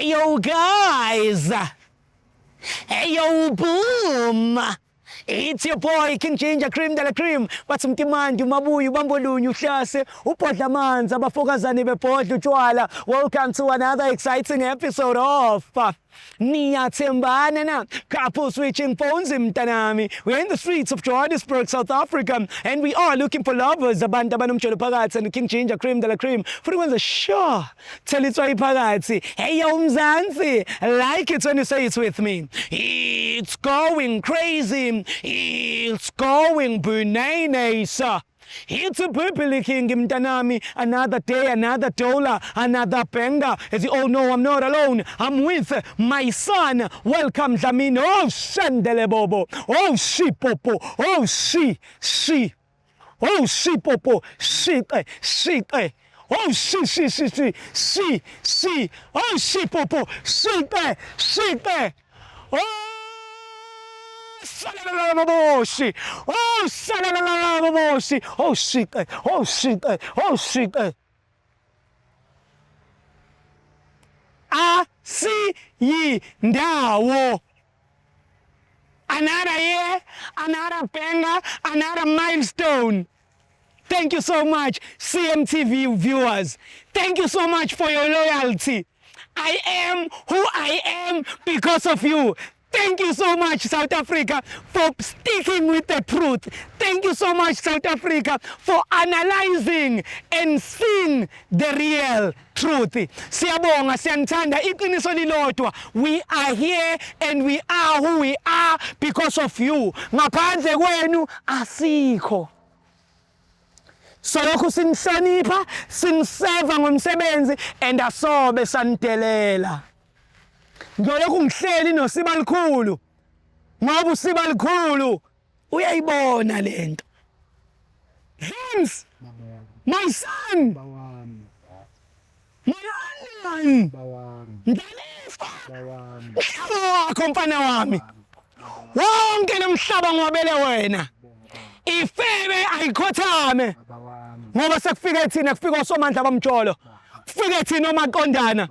Hey yo guys. Hey yo boom. It's your boy King Ginger Cream de la Cream. Bathi mtimandi umabuyi ubambolunye uhlase ubhodla amanzi abafokazane bebhodla utshwala. Welcome to another exciting episode of Niyathembana na? Couple switching phones mntanami. We're in the streets of Johannesburg, South Africa, and we are looking for lovers. Abantu abanomjolo phakathi and King Ginger Cream de la Cream. Futhi kwenza sure thela itswayi phakathi. Hey yo Mzansi, like it when you say it with me. It's going crazy. It's going bananas. It's a Bibili King mntanami. Another day, another dollar, another banger. As you all know, I'm not alone. I'm with my son. Welcome, Dlamini. Oh, Shandele Bobo. Oh, she Popo. Oh, she, she. Oh, she Popo. She, she, Oh, she, she, she, she, she, she. Oh, she Popo. She, she, Oh, Salalalababoshi. Oh, salalalababoshi. Oh, shit. Oh, shit. Oh, shit. Asiyi ndawo. Another year, another banger, another milestone. Thank you so much, CMTV viewers. Thank you so much for your loyalty. I am who I am because of you. Thank you so much, South Africa, for sticking with the truth. Thank you so much, South Africa, for analyzing and seeing the real truth. Siyabonga, siyanithanda, iqiniso lilodwa. We are here and we are who we are because of you. Ngaphandle kwenu asikho. Solokhu sinihlonipha, siniseva ngomsebenzi and asobe sanidelela. Ngiyolokhu ngihleli nosiba likhulu ngoba usiba likhulu uyayibona lento. James, my son, my only one, Ndlalifa, umhlaba wakho mfana wami. Wonke lo mhlaba ngiwabele wena. Ifebe ayikhothame ngoba sekufike thina, kufika osomandla bamjolo, kufike thina omaqondana.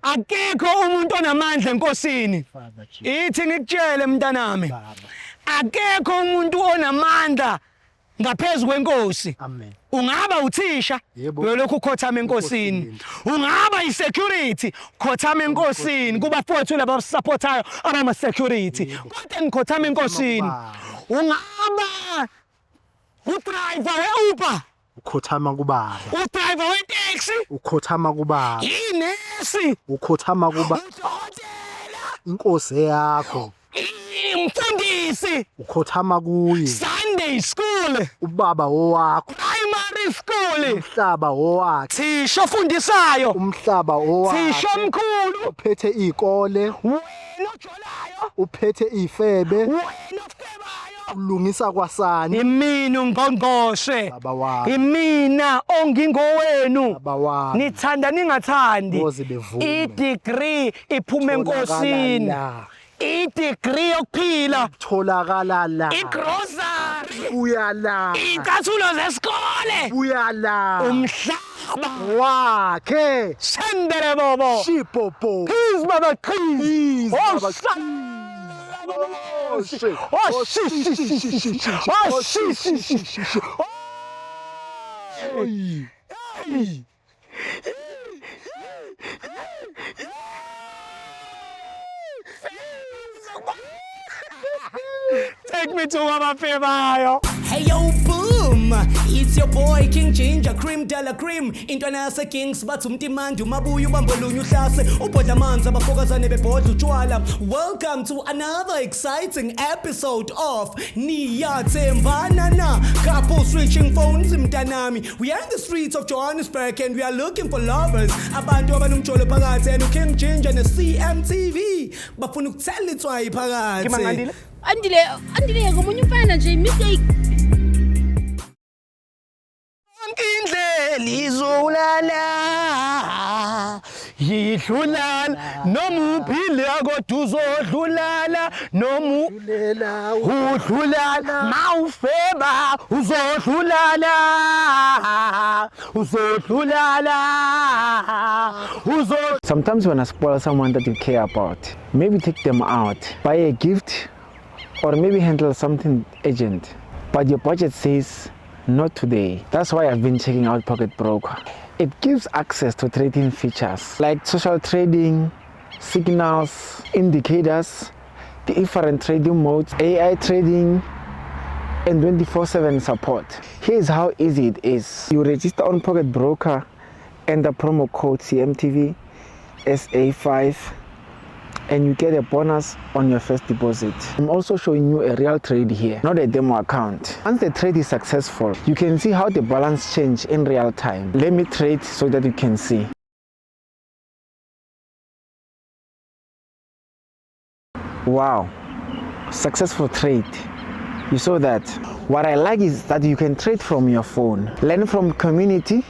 Akekho umuntu onamandla enkosini. Ithi ngikutshele mntanami, akekho umuntu onamandla ngaphezu kwenkosi. Amen. Ungaba uthisha uyolokhu ukhothama enkosini, ungaba i-security khothama enkosini, kubafowethu laba abasupportayo abama-security, kodwa ngikhothama enkosini. Ungaba udriver we-Uber Ukhothama kubaba. Udriver weteksi Ukhothama kubaba. Inesi Ukhothama kubaba. Udokotela Inkosi eyakho. Umfundisi Ukhothama kuye. Sunday school Ubaba owakho. Primary school Umhlaba owakhe. Thisha ofundisayo Umhlaba owakhe. Thisha omkhulu Uphethe izikole. Wena ojolayo Uphethe ifebe. Wena ofebayo Ulungisa kwasani. Imina ungqongqoshe Baba wami. Imina ongingowenu Baba wami. Nithanda ningathandi Boze bevume. I-degree iphuma enkosini Tholakala la. I-degree yokuphila Tholakala la. Igrocery Buya la. Iy'cathulo zesikole Buya la. Umhlaba wakhe. Shendere bobo Shipopo. Please baba please. Please, Oh, baba, Oh, Oh, shi, shi, shi, shi, shi, shi. Oh, shi, shi, shi, shi, shi. Oy. Take me to abafebayo. Hey yo boom, it's your boy King Ginger Cream de la Cream. Intwana yase Kings bathi umtimandi umabuya ubambolunye uhlase ubhodla amanzi abafokazane bebhodla utshwala. Welcome to another exciting episode of Niyathembana na Couple Switching Phones mntanami. We are in the streets of Johannesburg and we are looking for lovers. Abantu abanomjolo phakathi and King Ginger ne CMTV bafuna ukuthela itswayi phakathi. Kimangandile? Andile, Andile ngomunye umfana nje mistake. Yonke indlela izolala. Yidlulala noma uphila kodwa uzodlulala noma Dlulela udlulala mawufeba uzodlulala uzodlulala uzo Sometimes when I spoil someone that you care about, maybe take them out, buy a gift, or maybe handle something urgent. But your budget says not today. That's why I've been checking out PocketBroker. It gives access to trading features like social trading, signals, indicators, the different trading modes, AI trading, and 24/7 support. Here's how easy it is. You register on PocketBroker, enter promo code CMTV SA5, and you get a bonus on your first deposit. I'm also showing you a real trade here, not a demo account. Once the trade is successful, you can see how the balance change in real time. Let me trade so that you can see. Wow, successful trade. You saw that. What I like is that you can trade from your phone, learn from community,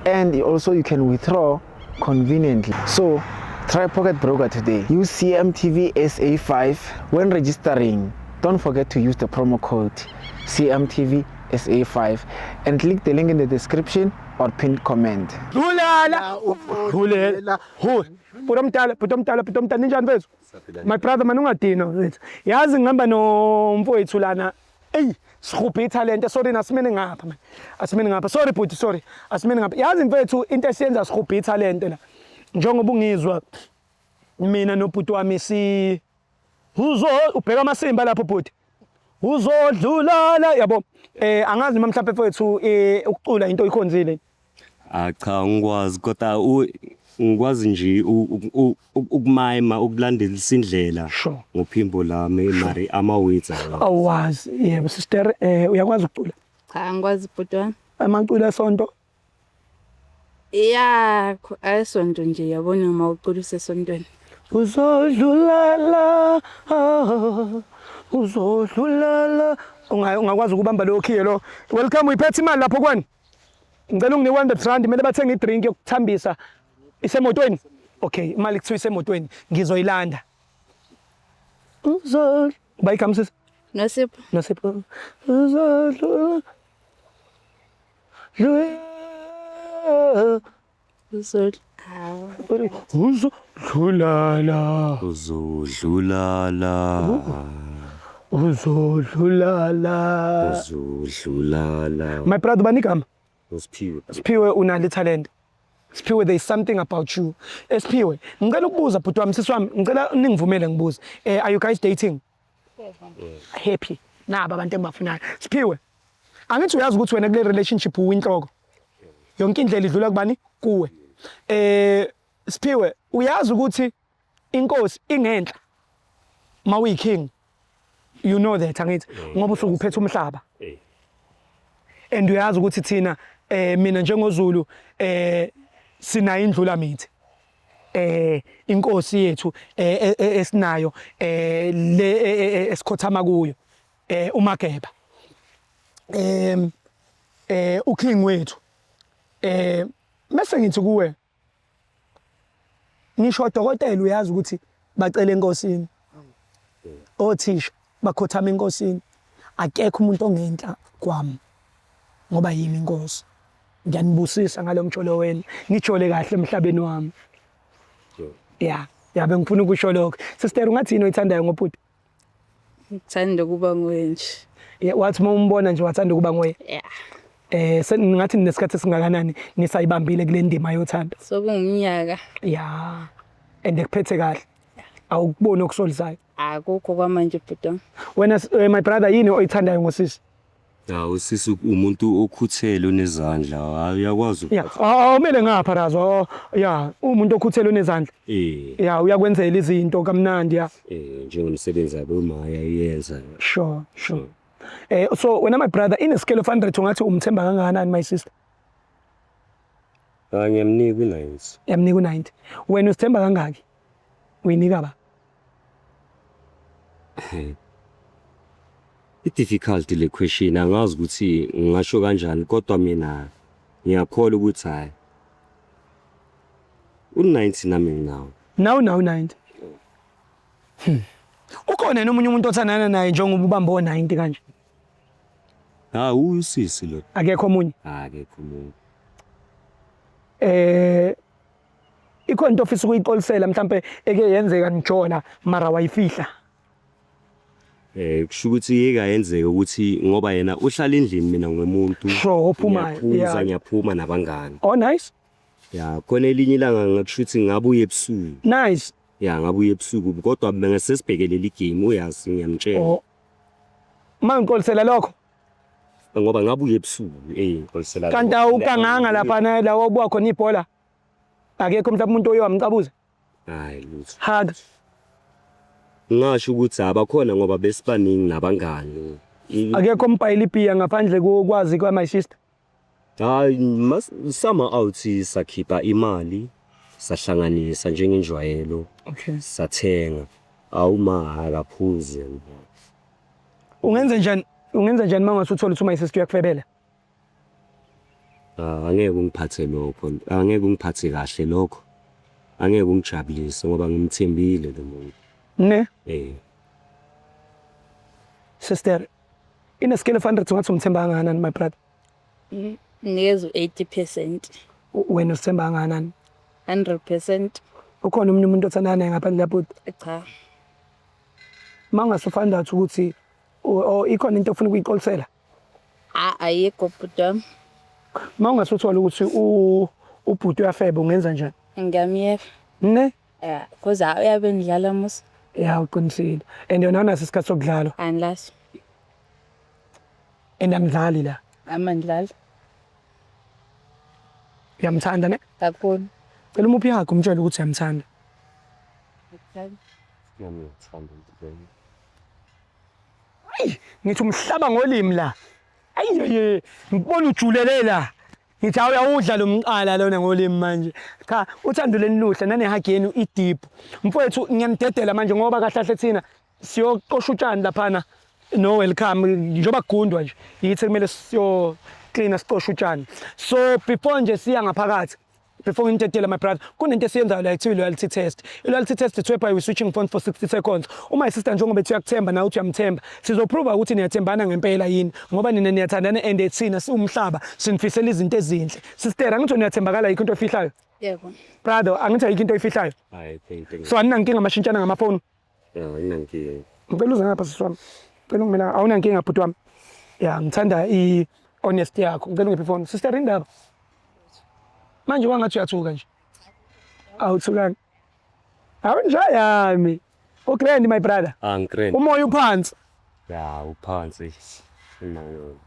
and also you can withdraw conveniently. So try PocketBroker today. Use CMTV SA5 when registering. Don't forget to use the promo code CMTV SA5 and click the link in the description or pinned comment. Dlulala udlulela ho bhuti omdala bhuti omdala bhuti omdala ninjani mfethu my brother man ungadinwa mfethu yazi ngihamba nomfowethu lana eyi sihubhe ithalente sorry nasimene ngapha man asimene ngapha sorry bhuti sorry asimene ngapha yazi mfethu into esiyenza sihubhe ithalente la njengoba ungizwa mina nobhuti wami si uzo ubheka amasimba lapho bhuti uzodlulala yabo angazi noma mhlawumbe mfethu ukucula into oyikhonzile. Ah cha, ngikwazi kodwa ngikwazi nje ukumayima ukulandelisa indlela ngophimbo lami mari ama-words awa. Awazi yebo sister uyakwazi ukucula? Cha, angikwazi bhuti wami. Amaculo esonto? Ya, ayisonto nje yabona uma ucula usesontweni. Uzodlulala uzodlulala ungakwazi ukubamba lo khiye lo. Welcome uyiphethe imali lapho kwani? Ngicela unginike 100 rand kumele bathenge idrink yokuthambisa isemotweni. Okay, imali kuthiwa isemotweni ngizoyilanda. Uzodlula bayigama sisi Nosipho. Nosipho. Uzodlula Uzodlula. Hawu. Uzodlulala. Uzodlulala. Uzodlulala. Uzodlulala. My brother bani igama? Usiphiwe. Siphiwe unalo talent. Siphiwe there is something about you. Siphiwe, ngicela ukubuza bhuti wami sisi wami, ngicela ningivumele ngibuze. Are you guys dating? Happy. Naba abantu engibafunayo. Siphiwe. Angithi uyazi ukuthi wena kule relationship uwinhloko. Yonke indlela idlula kubani? Kuwe. Siphiwe, uyazi ukuthi inkosi ingenhla. Mawuyi king. You know that angithi ngoba usuke uphethe umhlaba. And uyazi ukuthi thina mina njengoZulu sinayo indlula mithi. Inkosi yethu esinayo le esikhothama kuyo uMageba. Uking wethu. Mase ngithi kuwe ngisho dokotela uyazi ukuthi bacela enkosini. Othisha bakhothama enkosini. Akekho umuntu ongenhla kwami ngoba yimi inkosi. Ngiyanibusisa ngalomjolo wenu. Nijole kahle emhlabeni wami. Yeah, yabe ngifuna ukusho lokho. Sister ungathi yini oyithandayo ngobhuti? Ngithanda ukuba nguye nje. Yeah, wathi uma umbona nje wathanda ukuba nguye. Yeah. Sengathi ninesikhathi esingakanani nisayibambile kule ndima yothando? Sokungumnyaka. Yeah. And ekuphethe kahle. Awukuboni okusolisayo. Akukho kwamanje bhuti wami. Wena my brother yini oyithandayo ngosisi? Ya usisi umuntu okhuthele onezandla, uyakwazi. Yeah, awumele ngapha razo. Yeah, umuntu okhuthele onezandla. Yeah, uyakwenzela izinto kamnandi ya. Njengomsebenzi abo maya iyenza. Sure, sure. So wena my brother in a scale of 100 ungathi umthemba kangakanani my sister? Ngiyamnika u90. Ngiyamnika u90. Wena usithemba kangaki? Uyinika ba? I-difficult le question, angazi ukuthi ngingasho kanjani kodwa mina ngiyakholwa ukuthi hayi. U-90 nami nginawo. Nawe unawo 90. Ukhona yini omunye umuntu othandana naye njengoba ubamba o-90 kanje? Ha, usisi lo. Akekho omunye. Akekho umuntu. Ikhona into ofisa ukuyixolisela mhlambe eke yenzeka nijola mara wayifihla? Kusho ukuthi yeka yenzeka ukuthi ngoba yena uhlala endlini, mina ngumuntu Sure, ophumayo, ngiyaphuza, ngiyaphuma nabangani. Oh, nice. Ya, khona elinye ilanga ngakusho ukuthi ngabuye ebusuku. Nice. Ya, ngabuye ebusuku kodwa mina sesibhekelele igame, uyazi, ngiyamtshela. Oh. Mangixolisela lokho. Ngoba ngabuye ebusuku, ngixolisela. Kanti awukanganga lapha na la obuka khona ibhola? Akekho mhlawumbe umuntu oye wamcabuza? Hayi, lutho. Hug. Ngingasho ukuthi abakhona ngoba besibaningi nabangani. Akekho umbhayile ibhiya ngaphandle kokwazi kwa my sister? Hayi, sama out sakhipha imali, sahlanganisa njengenjwayelo. Okay. Sathenga. Awuma akaphuzi. Ungenza njani? Ungenza njani mangase uthole ukuthi my sister uyakufebela? Angeke ungiphathe lokho. Angeke ungiphathe kahle lokho. Angeke ungijabulise ngoba ngimthembile lo muntu. Ne? Eh. Sister, in a scale of 100 ungathi umthemba kangakanani, my brother? Nikeza u-80%. Wena usithemba kangakanani? 100%. Ukhona omunye umuntu othandana naye ngaphandle lapho? Cha. Mangase ufind out ukuthi ikhona into ofuna ukuyixolisela? Ha, ayikho bhuti wami. Mangase uthole ukuthi ubhuti uyafeba, ungenza njani? Ngiyamyeka. Ne? Yeah, cause uyabe ngidlala musa. Ya, uqinisile. And yona unaso isikhathi sokudlala? Angilaso. And angidlali la. Amandlala. Uyamthanda ne? Kakhulu. Cela umuphi yakho umtshele ukuthi uyamthanda. Ngiyamthanda. Ayi, ngithi umhlaba ngolimi la. Ayi, ngibona ujulele la. Ngithi awuyawudla lo mqala lona ngolimi manje. Cha, uthando leni luhle nane-hug yenu i-deep. Mfowethu, ngiyanidedela manje ngoba kahle kahle thina siyoqosha utshani laphana. No welcome, njengoba kugundwa nje. Yithi kumele siyo clean siqoshe utshani. So before nje siya ngaphakathi, before ngidedela, my brother, kunento esiyenzayo la ekuthiwa i-loyalty test. I-loyalty test it's whereby we switching phone for 60 seconds. Uma sister njengoba ethi uyakuthemba nawe uthi uyamthemba, sizoprova ukuthi niyathembana ngempela yini, ngoba nina niyathandana and thina siwumhlaba sinifisela izinto ezinhle. Sister, angithi niyathembakala, ayikho into oyifihlayo? Yebo. Brother, angithi ayikho into oyifihlayo? Hayi, thank you. So aninankinga mashintshana ngamafoni? Ya, anginankinga. Ngicela uze ngapha, sisi wami. Ngicela ungimela, awunankinga bhuti wami? Ya, ngithanda i-honesty yakho. Ngicela ungiphe ifoni. Sister, indaba. Manje wangathi uyathuka nje. Awuthukanga. Awunja yami. Ugrand, my brother. Ah, ngigrand. Umoya uphansi. Ya, uphansi. Nayo.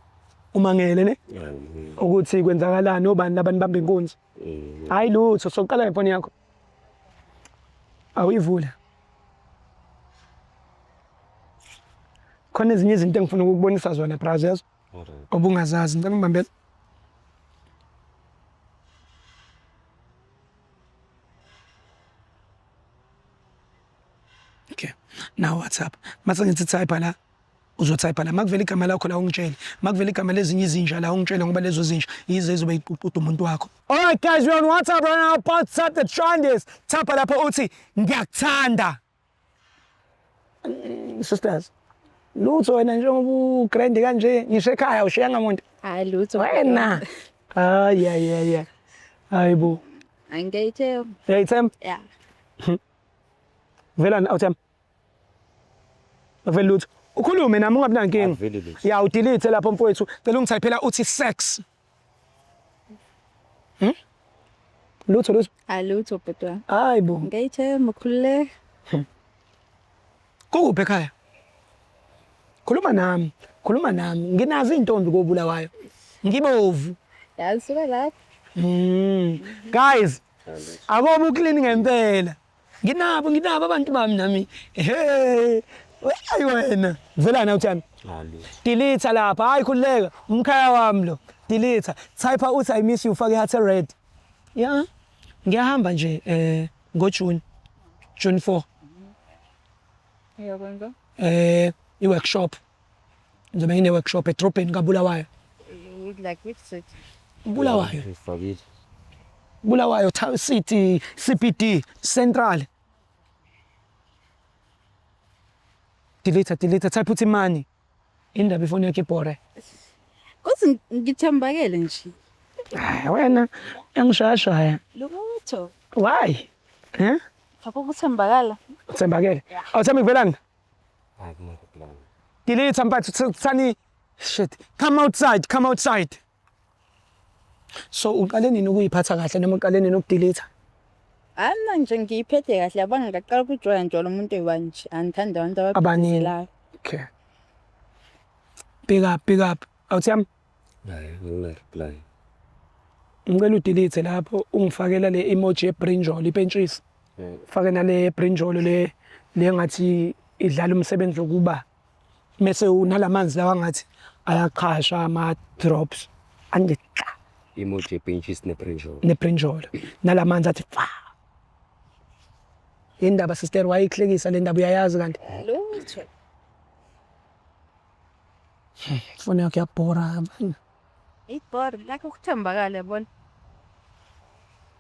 Umangele ne? Ya. Ukuthi kwenzakalani, obani labantu bamba inkunzi. Hayi lutho, soqala ngefoni yakho. Awuyivula. Khona ezinye izinto engifuna ukukubonisa zona, bra, yazi. Alright. Obungazazi, ngicela ungibambele. Okay. Now WhatsApp. Mase ngithi type la, uzotype la makuvela igama lakho la ungitshele, makuvela igama lezinye izinja la ungitshele, ngoba lezo zinja yizo ezobe iququda umuntu wakho. Alright guys, we're on WhatsApp right now. WhatsApp the trend is type lapho uthi ngiyakuthanda. Sisters, lutho wena njengoba ugrand kanje, ngisho ekhaya ushiya ngamuntu? Hayi, lutho. Wena hayi hayi hayi hayi bo. Angiyayithemba. Uyayithemba? Yeah. Vela awuthemba, avele lutho, ukhulume nami, ungabi nankinga. Akuveli lutho. Ya, udelete lapho mfowethu. Cela ungithayiphela uthi sex. Lutho, lutho. Hayi, lutho bhuti wami. Hayi bo. Ngiyayithemba, khululeka. Kukuphi ekhaya? Khuluma nami, khuluma nami, nginazo iy'ntombi koBulawayo, ngibovu. Yazi suka lapho. Guys, akobe uclean ngempela. Nginabo, nginabo abantu bami nami. Hey, hayi wena. Velana uthami. Lutho. Delete lapha. Hayi, khululeka. Umkhaya wami lo. Delete. Type uthi I miss you, ufake heart red. Yeah. Ngiyahamba nje ngo June. June 4. Uyakwenza? I-workshop. Ngizobe ngine workshop edrobheni kaBulawayo. Like which city? Bulawayo. Ngifakile. Bulawayo City, CBD, Central. Delete, delete, type uthi money. Indaba ifoni yakhe ibhore. Kuthi ngithembakele nje. Hayi wena engishayashaya. Lutho. Why? Eh? Faka ukuthembakala. Uthembakele. Awuthembi kuvelani? Hayi kuma-reply. Delete mfethu thani shit. Come outside, come outside. So uqale nini ukuyiphatha kahle noma uqale nini ukudelete? Hayi mina nje ngiyiphethe kahle yabona ngaqala ukujoya nje lo muntu oyi-one nje. Angithandi abantu Abaningi. abaphithizelayo. Okay. Pick up, pick up. Awuthembi? Hayi angina-reply. Ngicela udelete lapho ungifakela le emoji yebrinjol ipentshisi. Fake nale brinjol le le ngathi idlala umsebenzi wokuba mese unalamanzi lawa ngathi ayaqhasha ama drops anje xa Emoji yepentshisi nebrinjol. nebrinjol nalamanzi athi fa. Indaba sister wayihlekisa le ndaba uyayazi kanti Lutho. ifoni yakho iyabhora. Ibhore lakho ukuthembakala yabona.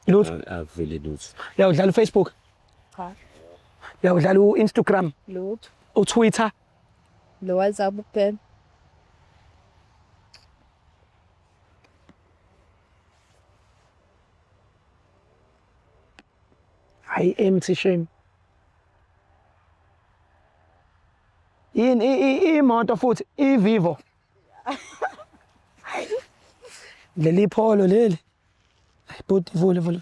Lutho Avele lutho. uyawudlala uFacebook, Cha. uyawudlala uInstagram, Lutho. uTwitter. Lo WhatsApp kuphela. Hayi empty shame. Yini imoto futhi iVivo. Hayi. Leli pholo leli. Hayi bhuti vule vule.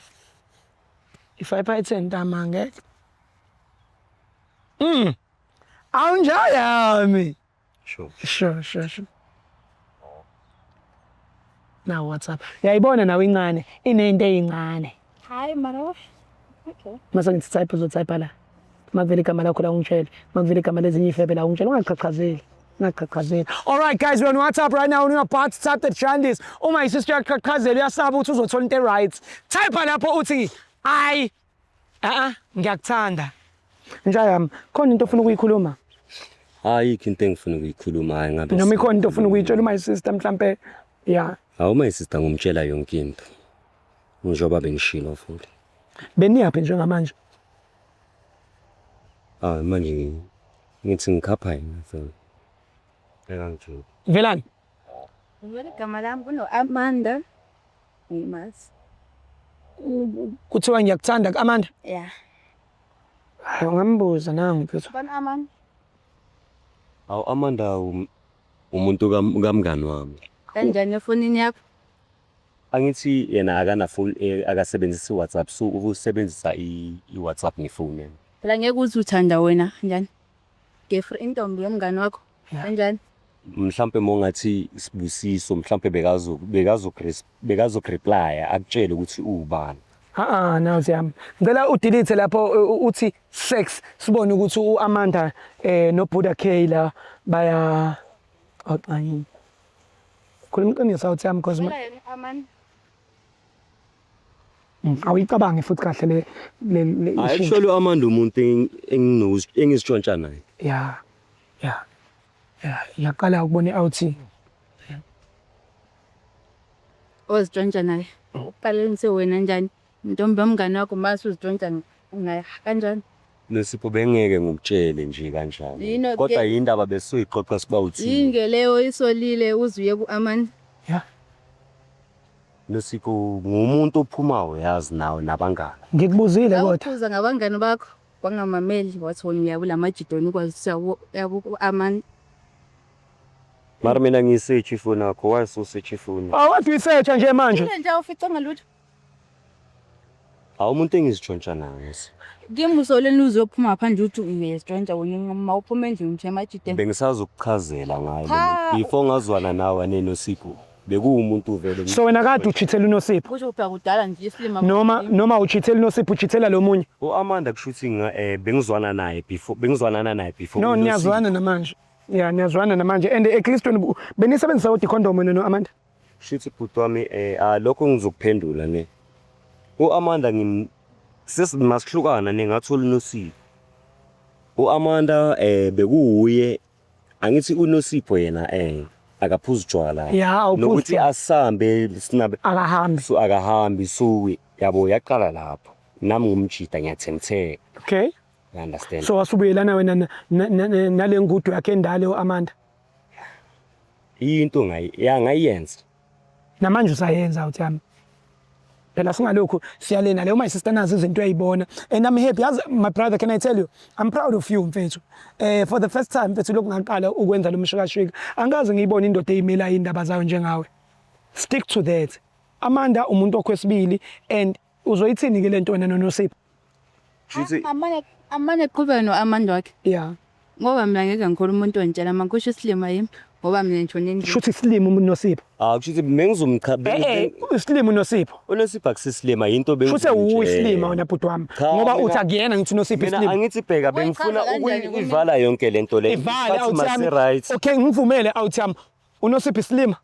I-5 by 10 ntama ngeke. Awunjayami. Sure. Sure, sure, sure. Now WhatsApp. Uyayibona nawe incane, inento eyincane. Hayi mara. Okay. Mase ngithi type uzotype la. Makuvela igama lakho la ungitshele. Makuvela igama lezinye ifebe la ungitshele ungaqhaqhazeli. Ungaqhaqhazeli. All right guys, we're on WhatsApp right now. We're about to type the Chandis. Uma isister uyaqhaqhazela uyasaba ukuthi uzothola into right. Type lapho uthi I a ngiyakuthanda. Njayami, khona into ofuna ukuyikhuluma? Ayikho into engifuna ukuyikhuluma hayi ngabe. Noma ikhona into ofuna ukuyitshela uma sister mhlambe ya. Hawu my sister ngumtshela yonke into. Njengoba bengishilo futhi. Beniyaphi njengamanje? Ah manje ngithi ngikhapha yena so. Engangijiki. Velani. Ngibona igama lami kuno Amanda. Ngimazi. Kuthiwa ngiyakuthanda ku-Amanda. Yeah. Hayi ungambuza nangu mfethu. Ubani Amanda? Hawu Amanda umuntu kamngani wami. Kanjani efonini yakho? Angithi yena akana phone akasebenzisi WhatsApp so ukusebenzisa i-WhatsApp ngefoni yami. Phela ngeke uze uthanda wena kanjani? Girlfriend intombi yomngani wakho. Kanjani? Mhlambe mongathi sibusiso mhlambe bekazo bekazo bekazo reply akutshele ukuthi uwubani. Ha nawu siyami. Ngicela udelete lapho uthi sex sibone ukuthi uAmanda noBuddha K la baya oxanye. Khuluma iqiniso awuthi yami because Phela yena Amanda. Awuyicabangi futhi kahle le le le Hayi issue. actually uAmanda umuntu engizitshontsha naye. Ya. Ya. Ya, ngiyaqala ukubona i-out. Ozitshontsha naye. Uqale nise wena njani? Intombi yomngani wakho mase uzitshontsha naye kanjani? Nosipho bengeke ngikutshele nje kanjani. Yini Kodwa yindaba besuyixoxa siba uthi. Yini leyo isolile uzuye ku-Amanda? Ya. Nosipho ngumuntu ophumayo yazi nawe nabangani. Ngikubuzile kodwa. Awuphuza ngabangani bakho wangamameli wathi wena uyabula amajidoni ukwazi ukuthi uyabu ku-Amanda. Mara mina ngiyisearch ifoni yakho, why so search ifoni? Awathi uyisearch nje manje. Ile nje awuficanga lutho. Hawu umuntu engizitshontsha naye. Kimi usoleni uzophuma ngaphandle uthi uyazitshontsha wena uma uphuma endlini nje emajideni. Bengisazokuchazela ngayo. Cha. Before ngazwana nawe nenoSipho bekuwumuntu vele. So wena kade uchithela uNosipho Kusho phela kudala nje isilima. noma uchithela uNosipho uchithela lo munye. uAmanda kusho ukuthi bengizwana naye before bengizwanana naye before. No uNosipho. niyazwana namanje. Yeah, niyazwana namanje and eKristweni benisebenzisa kodwa icondom wena noAmanda. Shuthi bhuti wami lokho ngizokuphendula ne. uAmanda ngim masihlukana ne ngathola uNosipho. uAmanda bekuwuye angithi uNosipho yena akaphuzi utshwala. Ya, awuphuzi Nokuthi utshwala. asambe sinabe Akahambi. so akahambi so Yabo, yaqala lapho. Nami ngumjida ngiyathemtheka. Okay. You understand? So wasubuyelana wena nale ngudu yakhe endala uAmanda. Into ngayi ya ngayenza. Namanje usayenza uthi yami. Phela singalokhu siyalena leyo, my sister nazi izinto uyayibona, and I'm happy. Yazi, my brother, can I tell you, I'm proud of you, mfethu. For the first time, mfethu, lokhu ngaqala ukwenza lo mshikashika, angikaze ngiyibone indoda eyimela indaba zayo njengawe. Stick to that. Amanda umuntu okwesibili, and uzoyithini ke lento wena noNosipho? Shuthi Amane qhubeka no-Amanda wakhe. Ngoba mina ngeke ngikhole umuntu ontshela makusho isilima yimi, ngoba mina ngishone endlini. Shuthi isilima umuntu Nosipho. Ah, kushuthi bengizomcha Isilima uNosipho. uNosipho akusisilima, into Shuthi uyisilima wena, bhuti wami. Cha, Ngoba uthi akuyena, ngithi uNosipho Mina isilima. angithi bheka, bengifuna Uyichaza kanjani kumina? ukuyivala yonke lento le. Ivale Isikhathi awuthi yami. mase right. Okay, ngivumele awuthi yami. UNosipho isilima.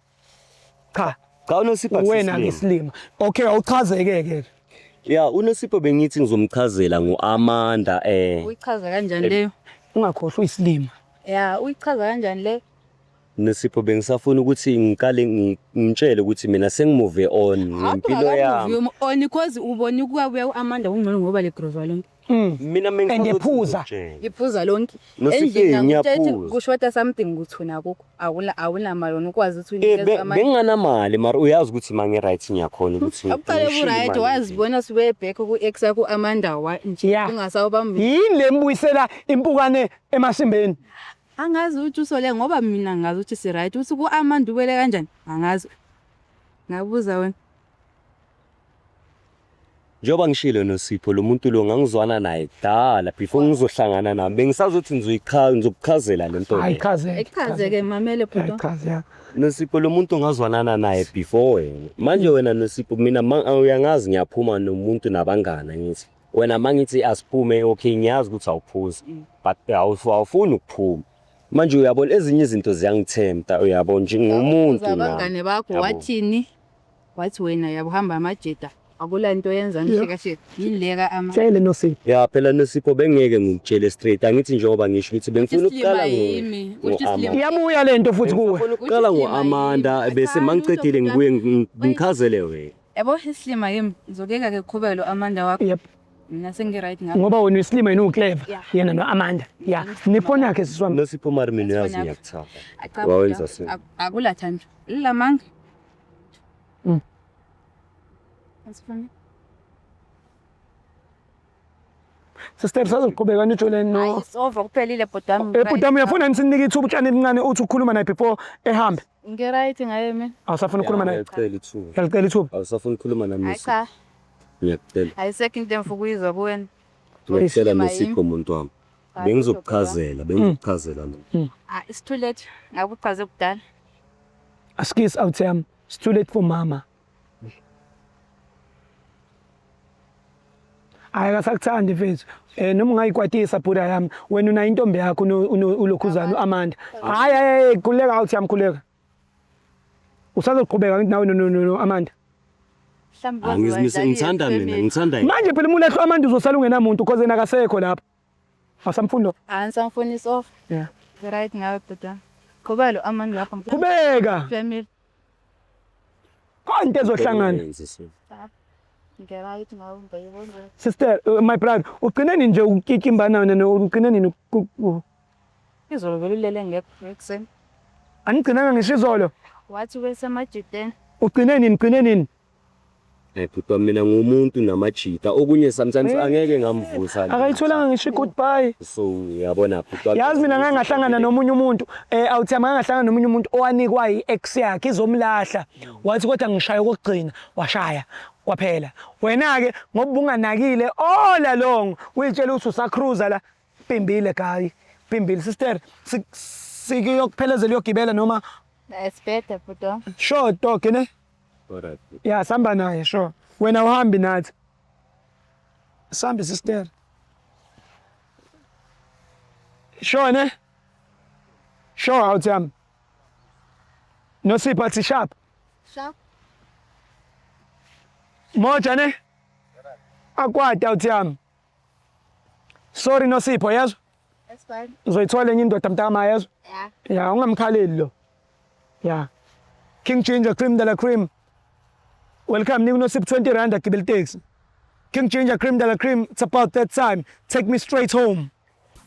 Cha. Cha, uNosipho Wena akusisilima. ngisilima. Okay, awuchazeke ke. Ya, uNosipho bengithi ngizomchazela ngo-Amanda. Uyichaza kanjani leyo? Ungakhohlwa uyisilima. Ya, uyichaza kanjani le? Nosipho, bengisafuna ukuthi ngiqale ngimtshele ukuthi mina sengi-move on ngempilo yami. On because ubona ukubuya u-Amanda kungcono ngoba le groove lonke. Mina And mengisafuna ukuthi ephuza. ngimtshele. Iphuza lonke. Nosipho, Endlini akutshela ukuthi ngiyaphuza. kushoda something, ukuthi wena akukho. Awunamali wena ukwazi ukuthi unikeze Amanda. Benginganamali, mara uyazi ukuthi ma ngi-right ngiyakhona ukuthi Akuqale ngishiye ku-right imali. wazibona sibuye back ku-ex yakho u-Amanda wa nje ungasawubambi. Yini lembuyisela impukane emasimbeni? Angazi ukuthi usole ngoba mina ngazi ukuthi si-right, ukuthi ku-Amanda ubele kanjani angazi. Ngabuza wena. Njengoba ngishilo Nosipho, lo muntu lo ngangizwana naye kudala before ngizohlangana naye. Bengisazothi ngizokuchazela le nto Hayi, le. chaze. Ekuchaze-ke, mamele Hayi, bhuti. chaze, ya. Nosipho, lo muntu ngazwanana naye before wena. Manje wena Nosipho, mina uyangazi ngiyaphuma nomuntu nabangani, ngithi wena mangithi asiphume, okay, ngiyazi ukuthi awuphuzi, but awufuni ukuphuma. Manje uyabona ezinye izinto ziyangithemba, uyabona, njengomuntu nami. Abangane bakho Yabo. wathini? Wathi wena yabuhamba amajeda. Akula nto yenza ngishikashika. Yini leka ama? Tshele Nosipho. Ya phela Nosipho, bengeke ngikutshele straight, angithi njengoba ngisho ukuthi bengifuna Uthi ukuqala isilima yimi, uthi isilima. Iyabuya lento futhi kuwe. Ngifuna ukuqala Uthi isilima ngo-Amanda yimi. bese Cha, mangicedile lutho. ngibuye ngichazele wena. Yabo, isilima yimi. Ngizokeka ke qhubeka lo Amanda wakho. Yep. Mina sengi-right ngapha. Ngoba wena uyisilima, yena uclever. Yena no-Amanda. Ya. Nefoni yakhe, sisi wami. Nosipho, mari mina uyazi Yakho. ngiyakuthanda. Cha, Wawenza bhuti, so. Akula thando. Lilamanga. Asifuni. Sister, sazoqhubeka nijole Hayi, no. it's over, kuphelile bhuti wami. Bhuti wami, uyafuna nisinike ithuba utshani elincane uthi ukukhuluma naye before ehambe? Ngi-right ngaye mina. Awusafuna ukukhuluma naye? Ngiyakucela ithuba. Uyalicela ithuba? Awusafuna ukukhuluma nami Hayi Nosipho? cha, Ngiyakucela. ayisekho into engifuna ukuyizwa kuwena. Ngiyakucela Isilima Nosipho, muntu wami. Cha, Bengizokuchazela mina. Ah, it's too late. Ngabe uchaze kudala. Askis out yami. It's too late for mama. Hayi, akasakuthandi mfethu. Noma ungayikwatisa bhuda yami, wena unayo intombi yakho ulokhuzana uAmanda. Hayi hayi, khuleka out yami, khuleka. Usazoqhubeka ngithi nawe no Amanda. Mhlawumbe Angizimise, ngithanda mina, ngithanda yena. Manje phela uma ulahla Amanda uzosala ungenamuntu because yena akasekho lapho. Awusamfundi lo. Angisamfuni, it's off. Right ngawe bhuti wami. Qhubeka lo Amanda lapho. Qhubeka. Family. Konke ezohlangana. Yenze so. Ngi-right ngawe ngiyibona. Sister, my brother, ugcine nini nje ukukikimbana wena no ugcine nini Izolo vele ulele ngekho ekuseni. Anigcinanga ngisho izolo. Wathi besemajideni. Ugcine nini? Ugcine nini? Bhuti wami, mina ngumuntu namajita. Okunye sometimes angeke ngamvusa. Akayitholanga ngisho i-goodbye. So uyabona bhuti wami. Yazi mina ngake ngahlangana nomunye umuntu, awuthi ngake ngahlangana nomunye umuntu owanikwa i-ex yakhe izomlahla. Wathi kodwa ngishaya okugcina, washaya kwaphela. Wena ke ngoba unganakile all along, uyitshela ukuthi usacruiser la, pimbile guy, pimbile sister, sikuyokuphelezela uyogibela noma It's better bhuti wami. Sure dog ne? Alright. Ya, samba naye, sure. Wena uhambi nathi. Sambe sister. Sure ne? Sure awuthi yami. Nosipho athi sharp. Sharp. Moja ne? Akwati awuthi yami. Sorry Nosipho, yezwa? That's fine. Uzoyithola enye indoda mntama, yezwa? Yeah. Ya, ungamkhaleli lo. Ya. King Ginger, cream de la cream. Welcome, nika uNosipho R20 agibele taxi. King Ginger, Cream de la Cream, it's about that time. Take me straight home.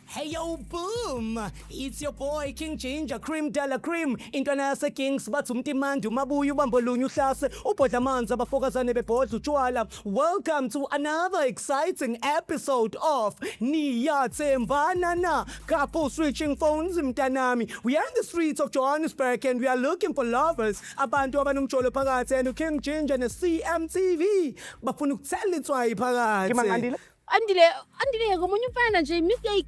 Hey yo, boom! It's your boy King Ginger, Cream de la Cream. Intwana yase Kings bathi umtimandi umabuya ubambo lunye uhlase ubhodla amanzi abafokazane bebhodla utshwala. Welcome to another exciting episode of Niyathembana Na. Couple switching phones, mntanami. We are in the streets of Johannesburg and we are looking for lovers. Abantu abanomjolo phakathi and King Ginger ne CMTV bafuna ukuthela itswayi phakathi. Ke mang, Andile? Andile, Andile, ngomunye umfana nje, mistake.